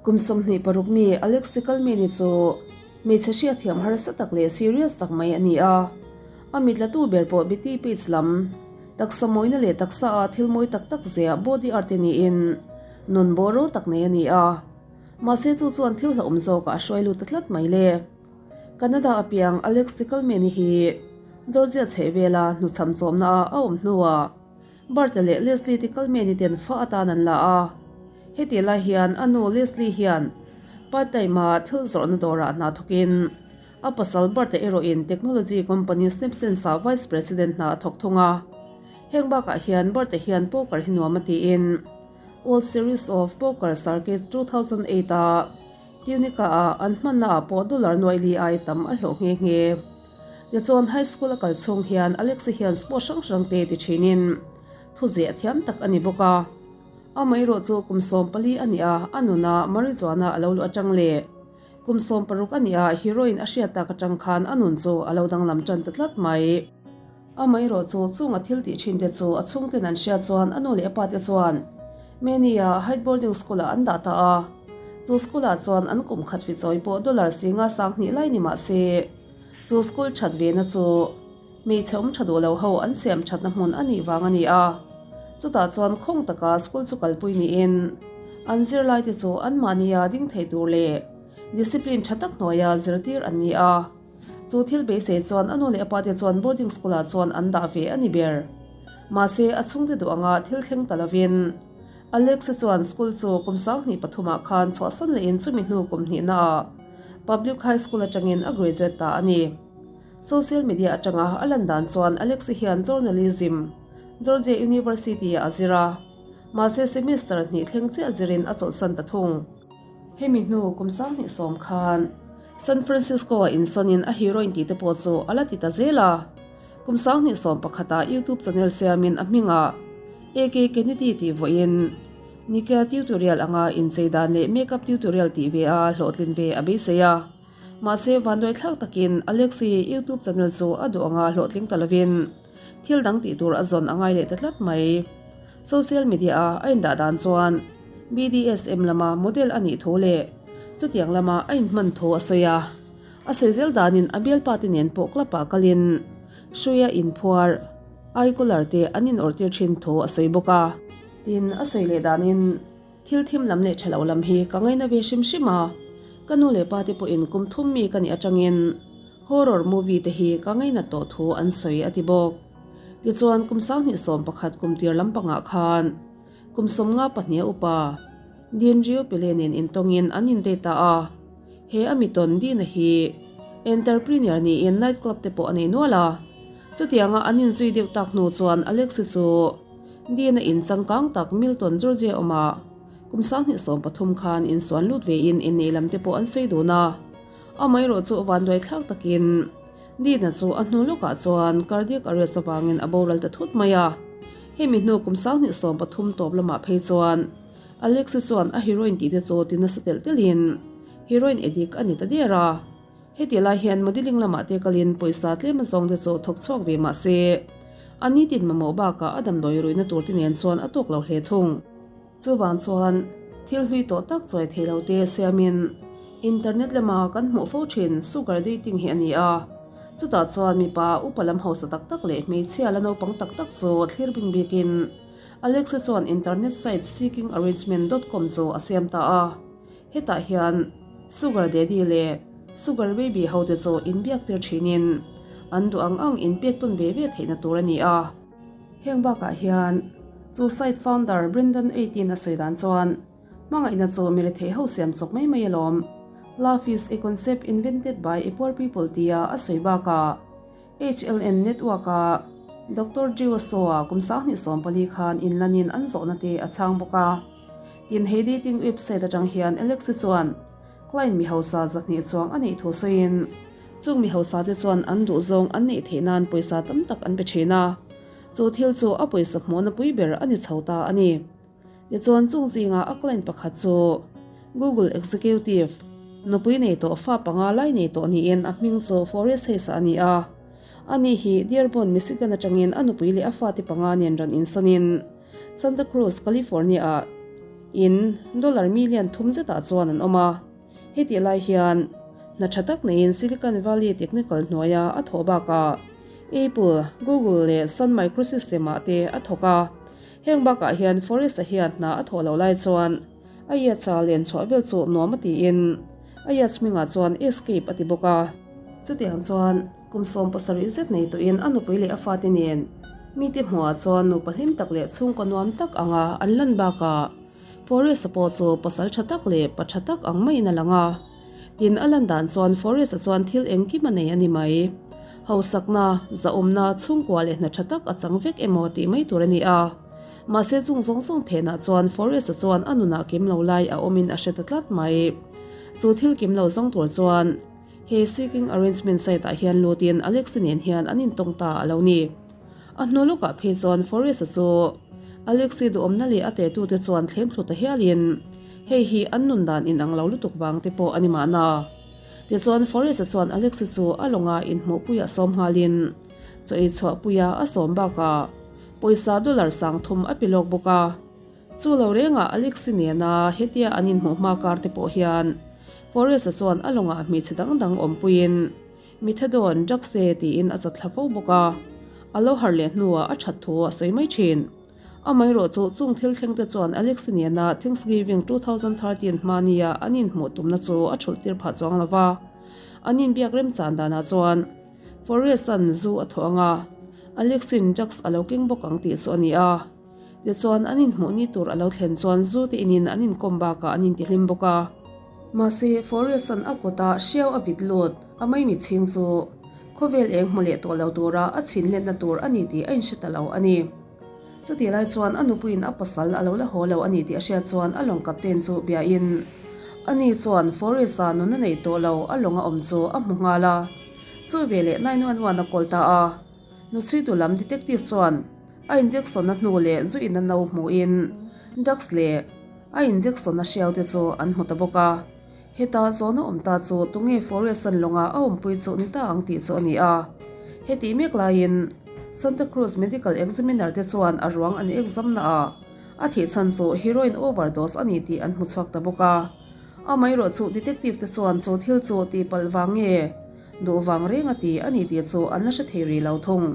Kum 26 mi Alex Tikalmeni chu hmeichhe hriatthiam harsa tak leh serious tak mai a ni a. A mit latu ber pawh Betty Page lam taksa mawina leh taksa a thil mawi tak tak zia body art te niin nun bawr ro tak nei a ni a. Mahse chu chuan thil hlauhawm zawkah a hruai lut ta tlat mai le. Canada a piang Alex Tikalmeni hi Georgia chhehvela hnuchham chawmna a a awm hnuah Bart-a leh Leslie te kalmeni ten fa atan an la a. Heti lai hian a nu Leslie hian part time-a thil zawrhna dawrah hna thawkin a pasal Bart-a erawhin technology company Snapsense-ah vice president hna a thawk thung a. Heng bakah hian Bart-a hian poker hi nuam a tiin World Series of Poker Circuit 2008-a Tunica-a an hmannaah pawh dollar nuai li ai tam a hlawh nghe nghe. Tichuan high school a kal chhung hian Alex-i hian sport hrang hrang te ti thinin thu zeh a thiam tak a ni bawk a. Amaherawh chu kum 14 a nih a, a nuna marijuana a lo luh atang leh kum 16 a nih a heroin a hriat tak atang khan a nun chu a lo danglam tan ta tlat mai. Amaherawh chu chung a thil tih thin te chu a chhungten an hriat chuan a nu leh a pa te chuan Mania Height Boarding School ah an dah ta a. Chu school ah chuan an kum khat fi chawi pawh dollar singa 2000 lai ni mah se, Chu school that ve na chu hmeichhe awm tha duh lo ho an siam thatna hmun a nih vang a ni a. Chutah chuan khawng taka school chu kalpui niin an zirlai te chu anmahnia ding thei tur leh discipline tha tak hnuaia zirtir an ni a. Chu thil beisei chuan a nu leh a pa te chuan boarding school ah chuan an dah ve a ni ber. Mahse a chhungte duh anga thil thleng ta lovin Alex-a chuan school chu kum 2003 ah khan chhuahsan lehin chumi hnu kum hnihna ah Public High School atangin a graduate ta a ni. Social media atanga a lan dan chuan Alex-i hian Journalism, Georgia University-ah a zir a, mahse semester hnih thleng chiah zirin a chawlhsan ta thung. Hemi hnu kum 2010 khan San Francisco-ah insawnin a heroine tih te pawh chu a la ti ta zel a. Kum 2011-ah YouTube channel siamin a hmingah AK Kennedy tih vawiin Nika tutorial anga inchei dan leh makeup tutorial tih ve a hlawhtlin ve a beisei a. Mahse vanduai thlak takin Alex-i YouTube channel chu a duh anga hlawhtling ta lovin thil dang tih tur a zawn a ngai leh ta tlat mai. Social media-a a indah dan chuan BDSM lama model a nih thu leh chutiang lama a inhman thu a sawi a. A sawi zel danin a bialpa te nen pawh club-ah kalin hruia inphuar eye collar te an inawrhtir thin thu a sawi bawk a. Tin, a sawi leh danin thil thim lam leh tha lo lam hi ka ngaina ve hrim hrim a, ka nu leh pa te pawhin kum thum mi ka nih atangin horror movie te hi ka ngainat tawh thu an sawi a ti bawk. Tichuan kum 2011 kum tir lampangah khan kum 52 a upa Dean Rio Pele nen intawngin an indate ta a. He a mitawn Dina hi entrepreneur niin night club te pawh a nei nual a. Chutianga an inzui deuh tak hnu chuan Alexi chu Dina in changkang tak Milton, Georgia awmah kum 2013 khan insuan lut vein innei lam te pawh an sawi dun a. Amaherawh chu vanduai thlak takin Dina chu a hnu lawkah chuan cardiac arrest avangin a boral ta thut mai a. Hemi hnu kum 2013 tawp lamah phei chuan Alexi chuan a heroine tih te chu ti nasa telh telhin heroine addict a ni ta der a. Heti lai hian modelling lamah te kalin pawisa tlem a zawng te chu thawk chhuak ve mah se a nitin mamawh bakah a damdawi ruihna tur te nen chuan a tawk lo hle thung. Chuvang chuan thil hlui tawh tak chawi thei lo te siamin internet lama kan hmuh fo thin sugar dating hi a ni a. Chutah chuan mipa upa lam hausa tak tak leh hmeichhia la naupang tak tak chu thlir bing bikin Alexa chuan internet site seekingarrangement dot com chu a siam ta a. Hetah hian sugar daddy leh sugar baby ho te chu inbiak tir thinin an duh ang ang inpek tawn ve ve theihna tur a ni a. Heng bakah hian chu site founder Brendan 18 a sawi dan chuan hmangaihna chu mi rethei ho siam chawk mai mai alawm, Love is a concept invented by a poor people tia a sawi bakah HLN network a Doctor Drew Saw-a kum 2014 khan inlanin an zawhna te a chhang bawk a. Tin, he dating website atang hian Alexi chuan client mi hausa 200 chuang a neih thu sawiin, chung mi hausa te chuan an duh zawng an neih theih nan pawisa tam tak an pe thin a, chu thil chu a pawisa hmuhna pui ber a ni chho ta a ni. Tichuan chung zinga a client pakhat chu Google executive nupui nei tawh fa panga lai nei tawh niin a hming chu Forrest Hayes a ni a. Ani hi Dearborn, Michigan atangin a nupui leh a fate panga nen rawn insawnin Santa Cruz, California-ah. In dollar million thum zetah chuan an awm a. Hetih lai hian hna tha tak neiin Silicon Valley technical hnuaia a thawh bakah Apple, Google leh Sun Microsystem-ah te a thawk a. Heng bakah hian Forrest-a hian hna a thawh loh lai chuan a yacht-a len chhuah vel chu nuam a tiin a yacht hmingah chuan Escape a ti bawk a. Chutiang chuan kum 70 zet nei tawhin a nupui leh a fate nen mite hmuhah chuan nupa hlim tak leh chhungkaw nuam tak anga an lan bakah Forrest-a pawh chu pasal tha tak leh pa tha tak ang maiin a lang a. Tin, a lan dan chuan Forrest-a chuan thil engkim a nei a ni mai. Hausakna, zahawmna, chhungkua leh hna tha tak a chang vek emaw tih mai tur a ni a. Mahse chung zawng zawng phenah chuan Forrest-a chuan a nunah kim lo lai a awmin a hre ta tlat mai. Chu thil kim lo zawng tur chuan he Seeking Arrangement site-ah hian lutin Alex-i nen hian an intawng ta a lo ni. A hnu lawkah phei chuan Forrest-a chu Alexi duhawmna leh a tetute chuan thlem thlu ta hialin hei hi an nun dan inang lo lutuk vang te pawh a ni mahna. Tichuan Forrest-a chuan Alexi chu a lawnga inhmuhpuia sawm nghalin chaw ei chhuahpuia a sawm bakah pawisa dollar 3000 a pe lawk bawk a. Chu lo rengah Alexi nena hetia an inhmuh hma kar te pawh hian Forrest-a chuan a lawngah hmeichhe dang dang awmpuiin Methadone, drugs te tiin a chatthla fo bawk a, a lo harh leh hnuah a that thu a sawi mai thin. Amaherawh chu chung thil thleng te chuan Alexi nena Thanksgiving 2013 hma nia an inhmuh tumna chu a thulh tir phah chuang lo va. An inbiak remchan danah chuan Forrest-a'n zu a thawh ang a, Alexi-n drugs a lo keng bawk ang tih chu a ni a. Tichuan an inhmuh ni tur a lo thlen chuan zu te inin an inkawm bakah an intihlim bawk a. Mahse, Forrest-a'n a kawtah hriau a vit lut a maimi chhing chu khawvel eng hmu leh tawh lo tura a chhin hletna tur a ni tih a inhre ta lo a ni. Chutih lai chuan a nupuiin a pasal a lo la haw lo a ni tih a hriat chuan a lawng captain chu biain ani chuan Forrest-a nunna nei tawh lo a lawng a awm chu a hmu nghal a. Chu veleh 911 a call ta a. Nuchhuitu lam detective chuan a injection-na hnu leh zu in a no hmuhin drugs leh a injection-na hriau te chu an hmu ta bawk a. Heta zawhna awm ta chu tunge Forrest-a'n lawnga a awmpui chu ni ta ang tih chu a ni a. Hetih mek laiin Santa Cruz Medical Examiner te chuan a ruang an exam naah a thih chhan chu heroin overdose a ni tih an hmu chhuak ta bawk a. Amaherawh chu detective te chuan chu thil chu tihpalh vang nge duh vang reng a ti a ni tih chu an la hre thei rih lo thung.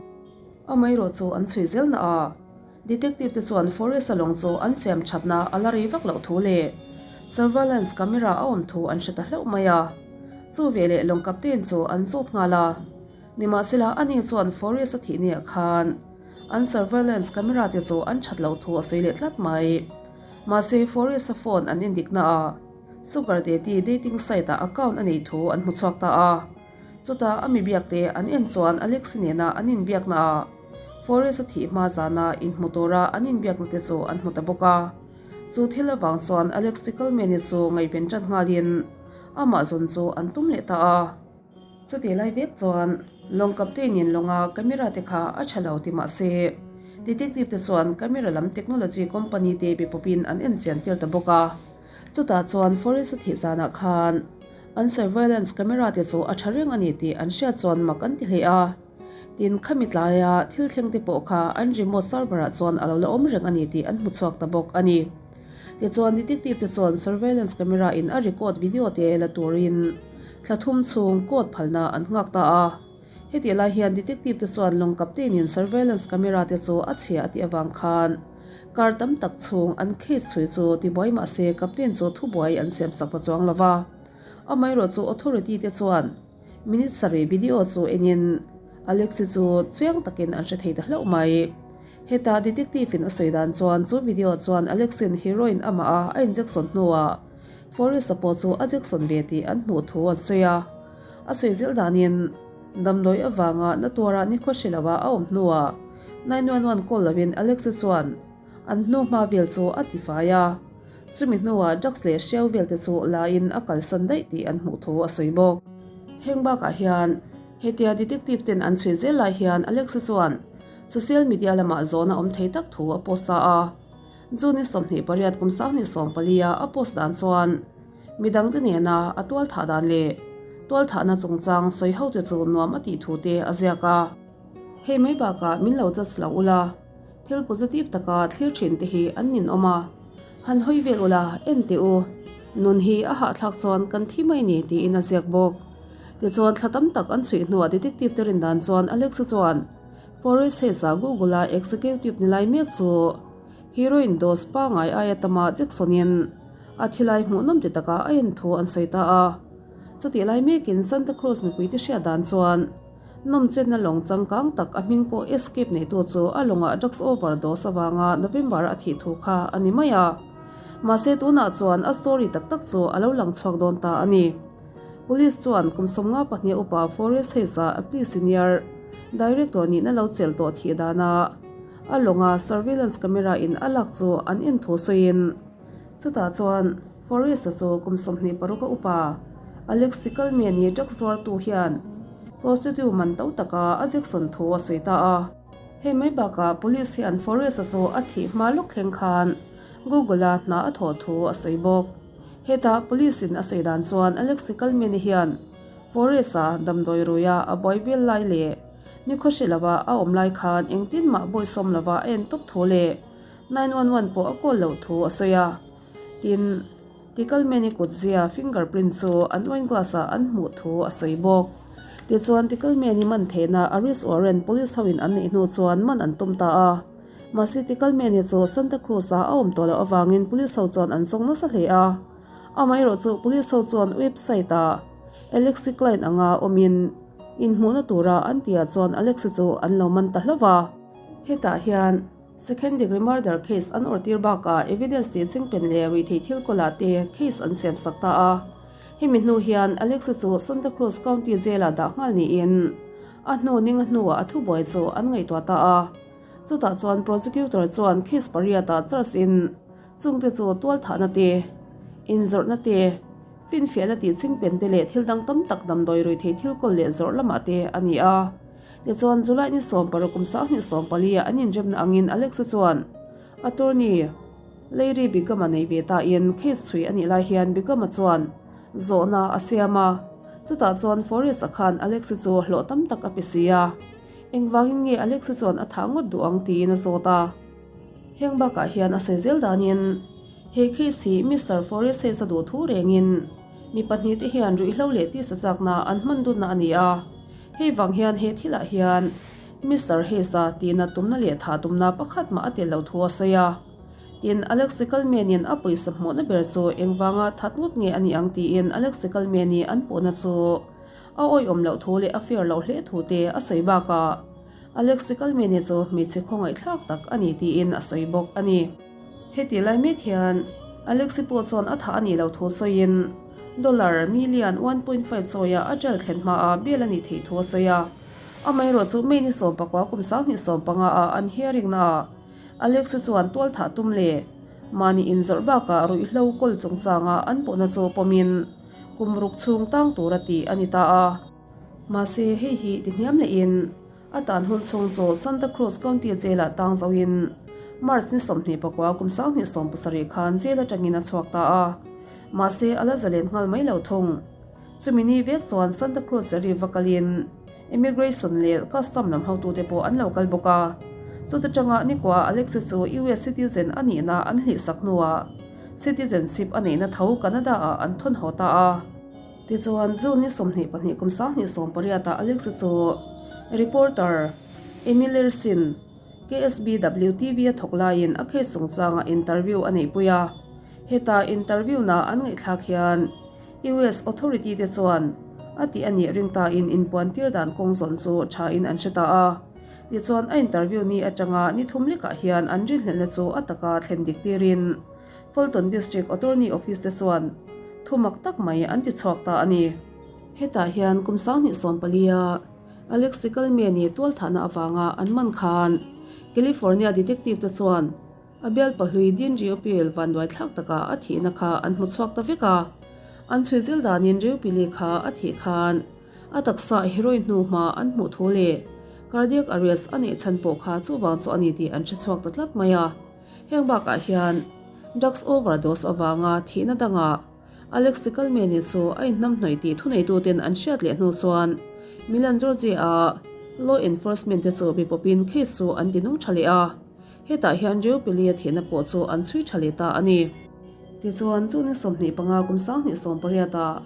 Amaherawh chu an chhui zel na a, detective te chuan Forrest-a lawng chu an siam thatna a la rei vak loh thu leh surveillance camera a awm thu an hre ta hlauh mai a. Chu veleh lawng captain chu an zawt nghal a, nimahsela ani chuan Forrest-a thih ni ah khan an surveillance camera te chu an that loh thu a sawi leh tlat mai. Mahse Forrest-a phone an endik na a, Sugar Daddy dating site ah account a neih thu an hmu chhuak ta a. Chutah a mi biak te an en chuan Alexi nena an inbiakna ah Forrest a thih hma zana inhmu tura an inbiakna te chu an hmu ta bawk a. Chu thil avang chuan Alex Tickelman-i chu ngaihven tan nghalin amah zawn chu an tum leh ta a. Chutih lai vek chuan lawng captain-in lawnga camera te kha a tha lo ti mah se, detective te chuan camera lam technology company te be pawpin an enchian tir ta bawk a. Chutah chuan Forrest-a thih zanah khan an surveillance camera te chu a tha reng a ni tih an hriat chuan mak an ti hle a. Tin, khami tlaia thil thleng te pawh kha an remote server ah chuan a lo la awm reng a ni tih an hmu chhuak ta bawk a ni. Tichuan detective te chuan surveillance camera in a record video te la turin thla thum chhung court phalna an nghak ta a. Hetih lai hian detective te chuan lawng captain in surveillance camera te chu a chhia a tih avang khan kar tam tak chhung an case chhui chu tibuai mah se captain chu thubuai an siam sak ta chuang lo va. Amaherawh chu authority te chuan minute sarih video chu enin Alexi chu chiang takin an hre thei ta hlauh mai. Heta detective in a sawi dan chuan chu video chuan Alexin heroin amah a a injection hnuah Forrest-a pawh chu a jection ve tih an hmuh thu an sawi a. A sawi zel danin, damdawi avanga na tuara nikhaw hre loa a awm hnuah 911 call loin Alex-i chuan an hnu hma vel chu a ti fai a, chumi hnuah drugs leh hriau vel te chu lain a kalsan daih tih an hmuh thu a sawi bawk. Heng bakah hian hetia detective ten an chhui zel lai hian Alex-i chuan social media lamah zawhna awm thei tak thu a post ta a, June 28 kum 2014 a a post dan chuan, Midangte nena a tualthah dan leh tualthahna chungchang sawi hote chu nuam a tih thu te a ziak a. Hei mai bakah min lo judge lo ula, thil positive taka thlir thin te hi an ninawm a. Han hawi vel ula, en teh u, nun hi a hahthlak chuan kan thi mai ni tiin a ziak bawk. Tichuan thla tam tak an chhuih hnuah detective te rin dan chuan Alex-a chuan Forest Hayes-a Google-a executive ni lai mek chu heroin dose pangai aia tama Jackson-in a thilai hmuhnawm ti taka a en thu an sawi ta a. Chutih lai mekin Santa Cruz mipui te hriat dan chuan Nawmchenna lawng changkang tak a hming pawh Escape neitu chu a lawngah drugs overdose avanga November a thih thu kha a ni mai a. Mahse tunah chuan a story tak tak chu a lo lang chhuak dawn ta a ni. Police chuan kum 52 upa Forest Hayes-a Apply Senior Director nihna lo chelh tawh thih dana a lawnga surveillance camera in a lak chu an en thu sawiin, Chutah chuan Forest-a chu kum 26 a upa Alex Sikalmeni drugs zuartu hian prostitute man to taka a Jackson thu a sawi ta a. Hei mai bakah police hian Forest-a chu a thih hma lawk thleng khan Google-a hna a thawh thu a sawi bawk. Hetah police-in a sawi dan chuan Alex Sikalmeni hian Forest-a damdawi ruia a buai vel lai leh nikhawhri lova a awm lai khan engtin mah bawisawm lova a en tawp thu leh 911 pawh a kawl loh thu a sawi a. Tin, Tikalmeni kutzia fingerprint chu an wine glass ah an hmuh thu a sawi bawk. Tichuan Tikalmeni man theihna arrest warrant police hoin an neih hnu chuan man an tum ta a. Mahse Tikalmeni chu Santa Cruz ah a awm tawh loh avangin police ho chuan an zawng nasa hle a. Amaherawhchu police ho chuan website ah Alexi Klein anga awmin inhmuhna tura an tihah chuan Alexi chu an lo man ta hlauh a. Hetah hian Second degree murder case an awrhtir bakah evidence tih chingpen leh ruihtheih thil kawlah te case an siam sak ta a. Hemi hnu hian Alex-a chu Santa Cruz County Jail-ah dah nghal niin a hnu ning a hnuah a thubuai chu an ngaihtuah ta a. Chutah chuan prosecutor chuan case pariatah charge in chungte chu tualthahna te, inzawrhna te, finfiahna tih chingpen te leh thil dang tam tak damdawi ruihtheih thil kawl leh zawrh lamah te a ni a. Tichuan, July ni 16 kum 2014 ah an inremna angin Alexa chuan attorney Larry Bigham-a nei ve tain case chhui a nih lai hian Bigham-a chuan zawhna a siam a. Chutah chuan Forrest-a khan Alexa chu hlawh tam tak a pe si a, engvangin nge Alexa chuan a thah ngawt duh ang tiin a zawt a. Heng bakah hian a sawi zel danin he case hi Mister Forrest Hayes a duh thu rengin mi pahnihte hian ruihhlo leh tisa chakna an hman dunna a ni a. Hei vang hian he thilah hian Mister Hayes-a tihna tumna leh thah tumna pakhat mah a tel lo thu a sawi a. Tin, Alex Tikalmeni'n a pawisa hmuhna ber chu engvanga that ngawt nge a nih ang tiin Alex Tikalmeni an puhna chu a awihawm loh thu leh a fair loh hle thu te a sawi bakah Alex Tikalmeni chu hmeichhe khawngaihthlak tak a ni tiin a sawi bawk a ni. Heti lai mek hian Alexi pawh chuan a thah a nih loh thu sawiin dollar million 1.5 chawia a jail thlen hmaah bail a nih theih thu a sawi a. Amaherawh chu May ni 19 kum 2015 ah an hearing naah Alexi chuan tual thah tum leh mahni inzawrh bakah ruihhlo kawl chungchanga an pawhna chu pawmin kum ruk chhung tang tura tih a ni ta a. Mahse hei hi tihniam lehin A tan hun chhung chu Santa Cruz County Jail-ah tang zoin March ni 24 kum 2017 khan jail atangin a chhuak ta a. Mahse, a la zalen nghal mai lo thung. Chumi ni vek chuan Santa Cruz Sheriff va kalin Immigration leh Custom lam hotute pawh an lo kal bawk a. Chuta tanga nikuah Alexi chu US citizen a nihna an hlihsak hnuah citizenship a neihna tho Canada-ah an thawn haw ta a. Tichuan, June ni 22 kum 2018 ah Alex-a chu reporter Amy Lersin, KSBW TV a thawk laiin a case chungchangah interview a neihpui a. Heta interview na an ngaihthlak hian US authority te chuan a tih a nih ring tain inpuantir dan kawng zawn chu thain an hre ta a. Tichuan, a interview ni atanga ni thum lekah hian an rinhlelhna chu a taka thlen dik tirin Fulton District Attorney Office te chuan thu mak tak mai an ti chhuak ta a ni. Hetah hian kum 2014 a Alex Tikalmeni tualthahna avanga an man khan California detective te chuan a bial pahlui Dean Riopil vanduai thlak taka a thihna kha an hmu chhuak ta vek a. An chhui zil danin Riopili kha a thih khan a taksa heroin hnu hma an hmuh thu leh cardiac arrest a neih chhan pawh kha chuvang chu a ni tih an hre chhuak ta tlat mai a. Heng bakah hian drugs overdose avanga thihna dangah Alex Tikalmeni chu a inhnamhnawih tih thuneituten an hriat leh hnu chuan Milan, Georgia-a law enforcement te chu bipawpin case chu an ti nung tha leh a. Hetah hian Reupelia thihna pawh chu an chhui tha leh ta a ni. Tichuan, chu ni 25 kum 2018 ah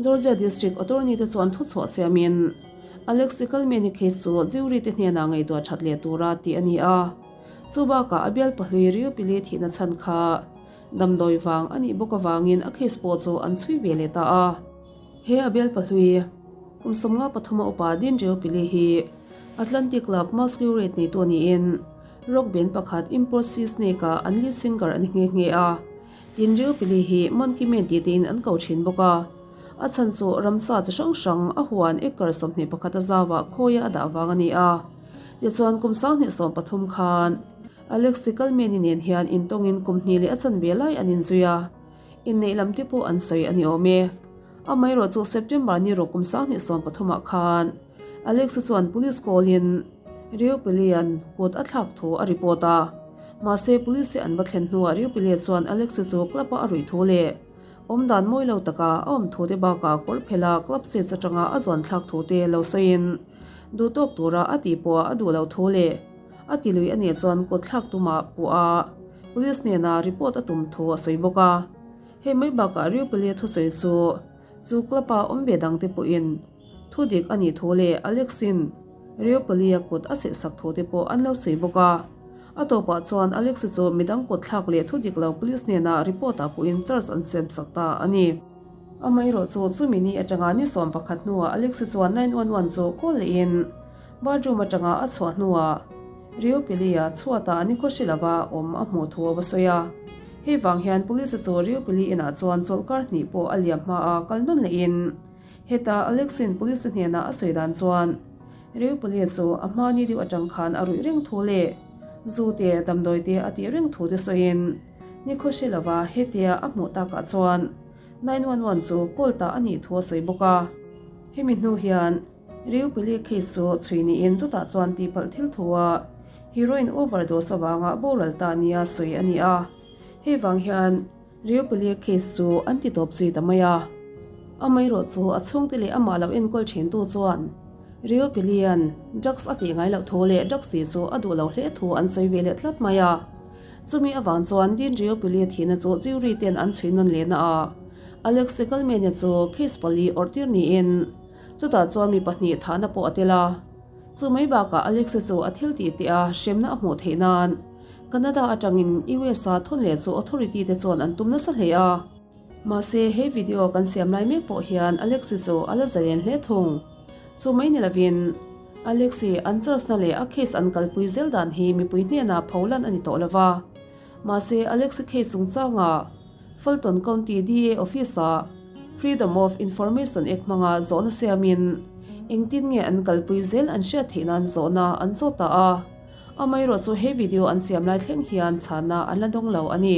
Georgia District Attorney te chuan thuchhuah siamin Alex Tikalmeni case chu jury te hnenah ngaihtuah that leh tura tih a ni a. Chu bakah a bial pahlui Reupelia thihna chhan kha damdawi vang a nih bawk avangin a case pawh chu an chhui ve leh ta a. He a bial pahlui kum 53 a upa Dean Reupelia hi Atlantic Club Masquerade neitu niin Rock band pakhat Import Sea Snake-ah an lead singer a ni nghe nghe a. Tin Riopili hi Monkey Man tih tein an ko thin bawk a. A chhan chu ramsa chi hrang hrang a huan acre 21 a zauah khawia a dah vang a ni a. Tichuan kum 2013 khan Alex Tikalmeni nen hian intawngin kum hnih leh a chanve lai an inzui a. Inneih lam te pawh an sawi a ni awm e. Amaherawh chu September ni rawk kum 2013 ah khan Alex-a chuan police call-in Riopelian kut a thlak thu a report a. Mahse, police te an va thlen hnuah Riopelia chuan Alex-a chu club-a a ruih thu leh awm dan mawi lo taka a awm thu te bakah kawr phela club seats atanga a zuan thlak thu te lo sawiin duh tawk tura a tih pawhah a duh loh thu leh a ti lui a nih chuan kut thlak tumah puh a police hnena report a tum thu a sawi bawk a. Hei mai bakah Riopelia thusawi chu chu club-a awm ve dangte pawhin Thu dik a nih thu leh Alex-in Riopoli-a kut a sehsak thu te pawh an lo sawi bawk a. A tawpah chuan Alex-i chu midang kut thlak leh thu dik lo police hnenah report-ah pawhin charge an siam sak ta a ni. Amaherawh chu chumi ni atanga ni 11 hnuah Alex-i chuan 911 chu call lehin bathroom atanga a chhuah hnuah Riopili-a chhuatah ni khaw hri lova awm a hmuh thu a va sawi a. Hei vang hian police-a chu Riopili inah chuan chawlhkar hnih pawh a liam hmaa kal nawn lehin Heta Alexin police te hnenah a sawi dan chuan Reupelia chu a hmani deuh atang khan a ruih reng thu leh zu te damdawi te a tih reng thu te sawiin ni khaw hre lova hetia a hmuh takah chuan 911 chu call ta a nih thu a sawi bawk a. Hemi hnu hian Reupelia case chu chhui niin chutah chuan tihpalh thil thu a heroin overdose avanga boral ta nia sawi a ni a. Hei vang hian Reupelia case chu an ti tawp zui ta mai a. Amaherawh chu a chhungte leh amah lo enkawl thintu chuan Reupelian drugs a tih ngai loh thu leh drugs tih chu a duh lo hle thu an sawi ve leh tlat mai a. Chumi avang chuan Dean Reupelia thihna chu jury ten an chhui nawn lehna a Alex Tikalmenia chu case pali awrh tir niin chutah chuan mi pahnih thahna pawh a tel a. Chu mai bakah Alex-a chu a thil tih teh a hremna a hmuh theih nan Canada atangin US-a thawn leh chu authority te chuan an tum nasa hle a. Mahse, he video kan siam lai mek pawh hian Alexi chu a la zalen hle thung. Chu mai ni lovin, Alexi an charge na leh a case an kalpui zel dan hi mipui hnenah pho lan a ni tawh lova. Mahse, Alexi case chungchanga Fulton County DA Office-ah Freedom of Information Act hmanga zawhna siamin engtin nge an kalpui zel an hriat theih nan zawhna an zawt ta a. Amaherawh chu he video an siam lai thleng hian chhanna an la dawng lo a ni.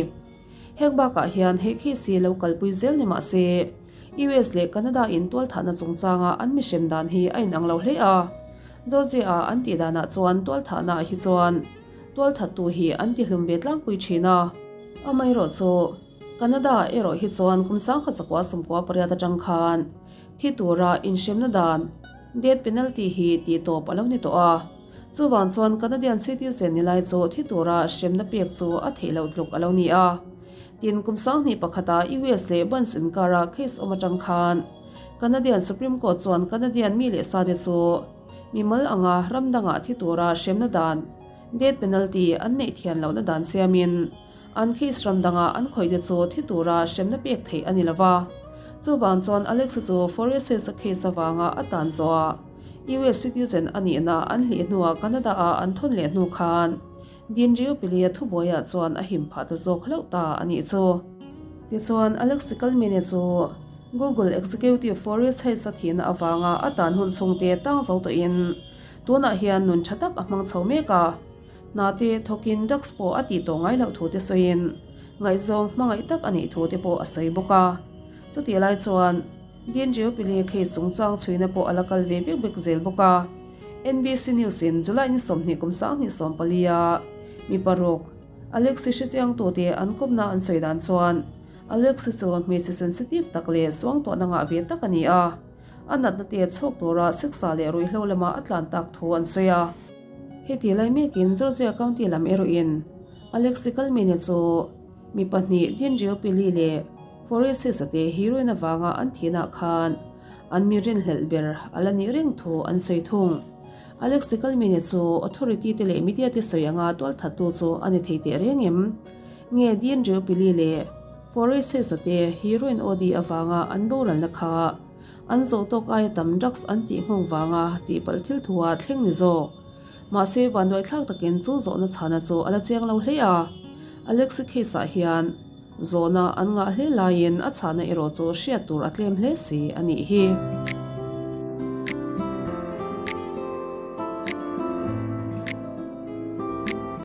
Heng bakah hian hei case hi lo kalpui zel ni mah se, US leh Canada in tualthahna chungchanga an mihrem dan hi a inang lo hle a. Georgia-a an tih danah chuan tualthahna ah hi chuan tualthattu hi an tihlum ve tlangpui thin a. Amaherawh chu Canada erawh hi chuan kum 1998 atang khan thi tura inhremna dan, death penalty, hi tihtawp a lo ni tawh a. Chuvang chuan Canadian citizen ni lai chu thi tura hremna pek chu a theih loh tluk a lo ni a. Tin, kum 2001 ah US leh Bonds inkara case awm atang khan Canadian Supreme Court chuan Canadian mi leh sate chu mimal anga ram dangah thi tura hremna dan, death penalty, an neih thian lohna dan siamin an case ram danga an khawih te chu thi tura hremna pek theih a ni lova. Chuvang chuan Alex-a chu Forest Hills-a case avanga a tan zawhah US citizen a nihna an hlih hnuah Canada-ah an thawn leh hnu khan Dean Riopili-a thubuaiah chuan a him phah ta zawk hlauh ta a nih chu. Tichuan, Alex Tikalmene chu Google executive Forrest Hayes-a thihna avanga a tan hun chhungte tang zo tawhin tunah hian nun tha tak a hmang chho mek a. Hna te thawkin drugs pawh a tih tawh ngai loh thu te sawiin ngaihzawng hmangaih tak a nih thu te pawh a sawi bawk a. Chutih lai chuan. Dean Riopili case chungchang chhuina pawh a la kal ve bek bek zel bawk a. NBC News in July ni 20 kum 2014 a mi paruk Alexi hrechiangtute an kawpna an sawi dan chuan Alexi chu hmeichhe sensitive tak leh suangtuahna ngah ve tak a ni a, a natna te chhawk tura siksa leh ruihhlo lama a tlan tak thu an sawi a. Heti lai mekin Georgia County lam erawhin Alexei Kalmene chu mi pahnih Dean Pili leh Forrest Hess-a te heroin avanga an thihnah khan an mi rinhlelh ber a la nih reng thu an sawi thung. Alexei Kalmene chu authority te leh media te sawi anga tualthattu chu a ni thei teh reng em? Nge Dean Pili leh Forrest Hess-a te heroin OD avanga an boralna kha An zawh tawk aia tam drugs an tih nghawng vanga tihpalh thil thua thleng ni zawk. Mahse, vanduaithlak takin chu zawhna chhana chu a la chiang lo hle a. Alexi case ah hian zawhna an ngah hle laiin a chhana erawh chu hriat tur a tlem hle si a nih hi.